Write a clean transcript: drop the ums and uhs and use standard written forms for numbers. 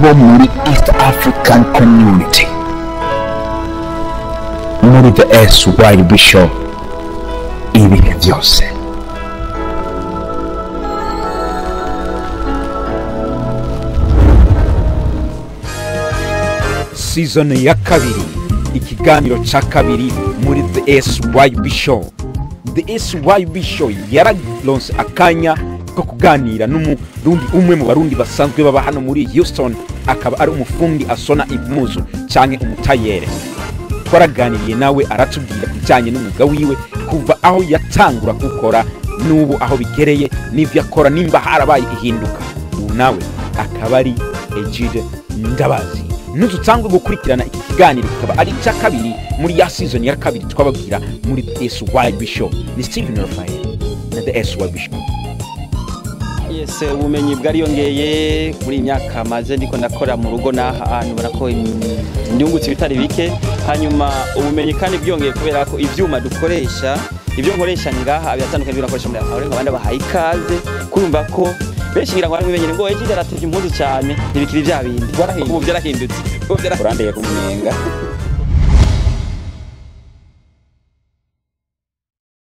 Abo muri East African Community muri The SYB Show, ibihe byose. Season ya kabiri, ikiganiro cya kabiri muri The SYB Show. The SYB Show yararonse akanya ko kuganira n'Umurundi, umwe mu Barundi basanzwe baba hano muri Houston, akaba ari umufundi asona impuzu cyangwa umutayere. Twaraganiriye nawe, aratubwira kubijyanye n'umwuga wiwe, kuva aho yatangura gukora n'ubu aho bigereye, n'ibyo akora, nimba harabaye ihinduka. Ubu nawe akaba ari Egide Ndabazi. Ntuzutangwe gukurikirana iki kiganiro, kikaba ari icya kabiri muri ya season ya kabiri twababwira muri The SYB Show. Ni Steven Raphael na The SYB Show. Yes, ubumenyi bwariyongeye muri iyi myaka maze ndiko ndakora mu rugo n'aha hantu, ubona ko ndungutse ibitari bike. Hanyuma ubumenyi kandi bwiyongeye kubera ko ivyuma dukoresha, ibyo nkoresha ngaha biratandukanye n'ibyo nakoresha muri Afurika. Abandi bahaye ikaze kurumva ko benshi ngira ngo barabimenyere ngo ejo aratevye impuzu cyane, ntibikiri vya bindi, ubu byarahindutse, ubu byarahindutse. Urandeye kumunyenga.